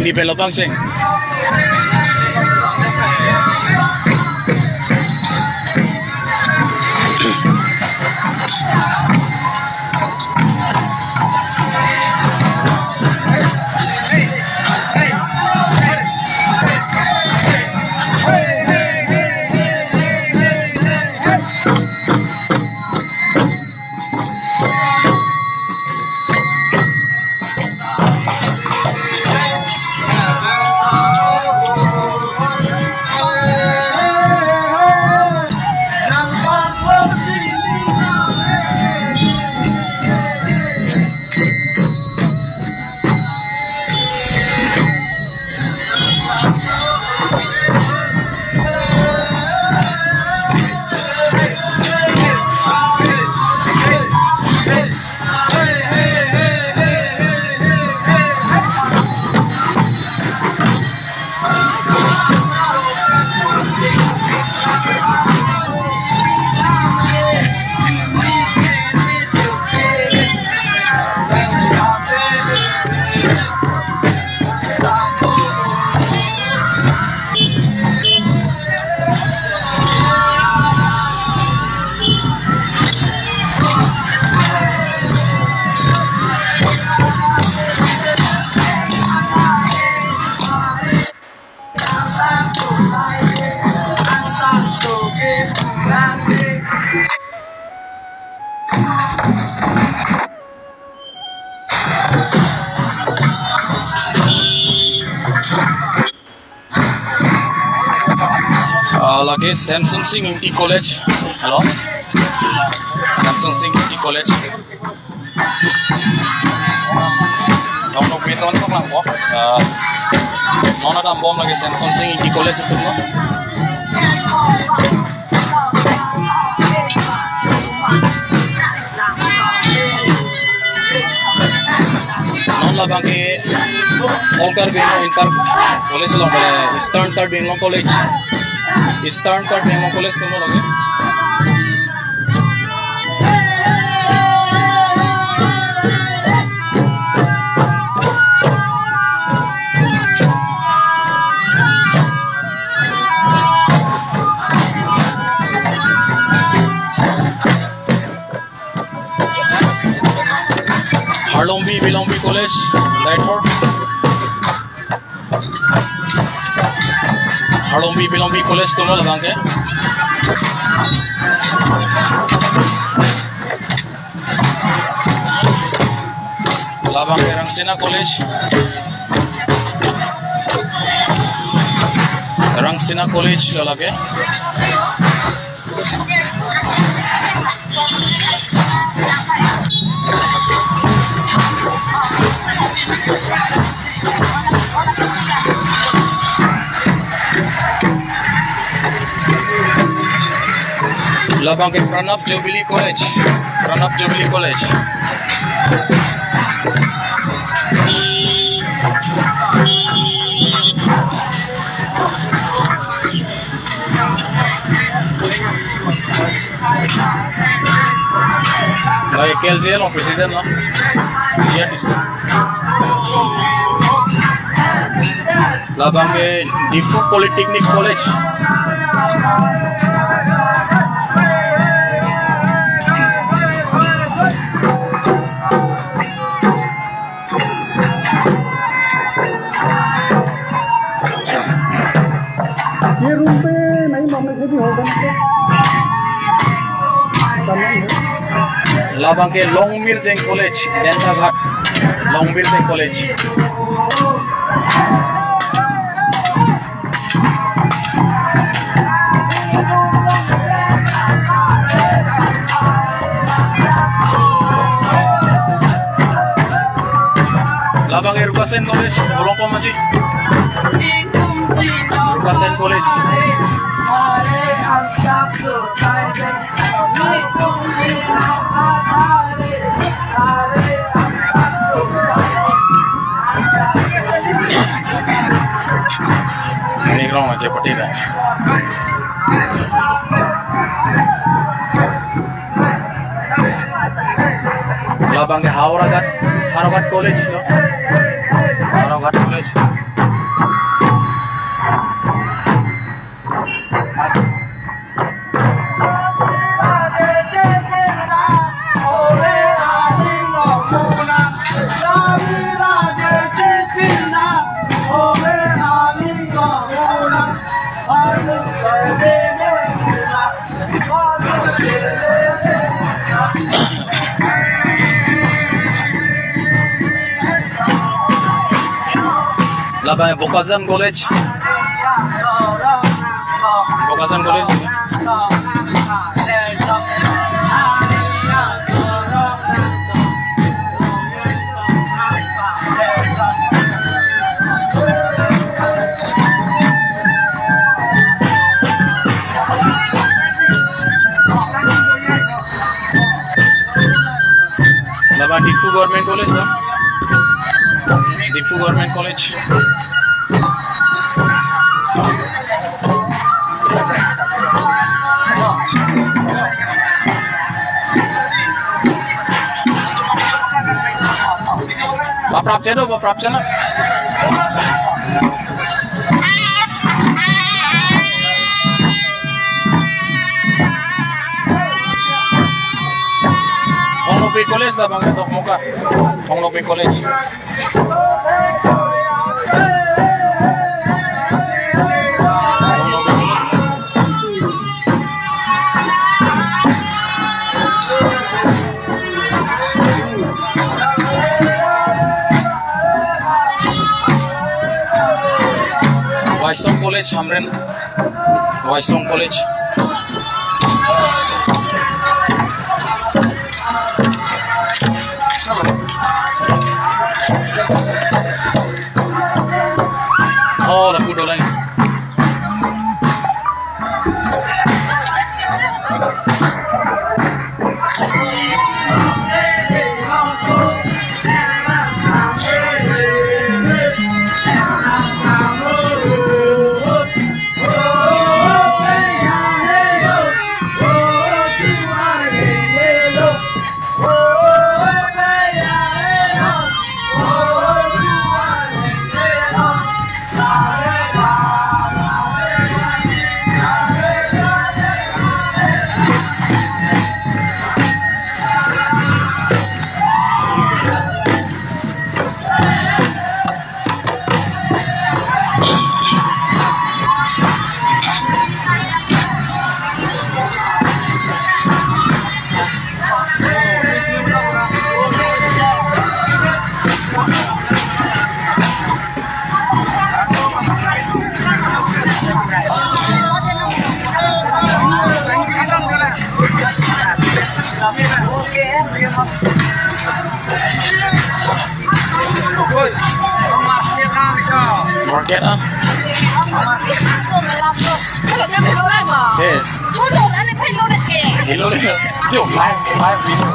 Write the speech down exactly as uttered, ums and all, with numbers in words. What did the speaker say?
Ipelo pangcheng. Ah, lake Samson Sing Ingti College. Hello. Samson Sing Ingti College. Tong nok beton tong lang po. Ah, non adam bom lake Samson Sing Ingti College atum lo. Non labang ke All Karbi Anglong Inter College along, eh, Eastern Karbi Anglong College. Eastern Karbi Anglong College atum lo lake. Harlongbi Bilongbi College, Daithor. Harlongbi Bilongbi College atum lo labang ke. Labang ke Rangsina College. Rangsina College lo lake. Labang ke Pranab Jubilee College. Pranab Jubilee College. Lake K L J along president lo. C R T C. Labang ke Diphu Polytechnic College. Ye room pe nahi mamle se bhi hoga na. Labang ke Longmirjeng College, Dentaghat, Longmirjeng College. Labang ke Rukasen College, Bolongpom Maji. Rukasen College. Ini kurang aja peti dah. Labang ke Howraghat, Howraghat College lo. Howraghat College. Bokajan College. Bokajan College. Laban Diphu Government College, no? Diphu Government College. Paprap cheno, paprap cheno. Hongnopi College labang ke Dokmoka. Hongnopi College. Waisong College, Hamren. Waisong College. Oh, lapu dolang. Market ah. Yes. Hello, hello. Yo, live, live video.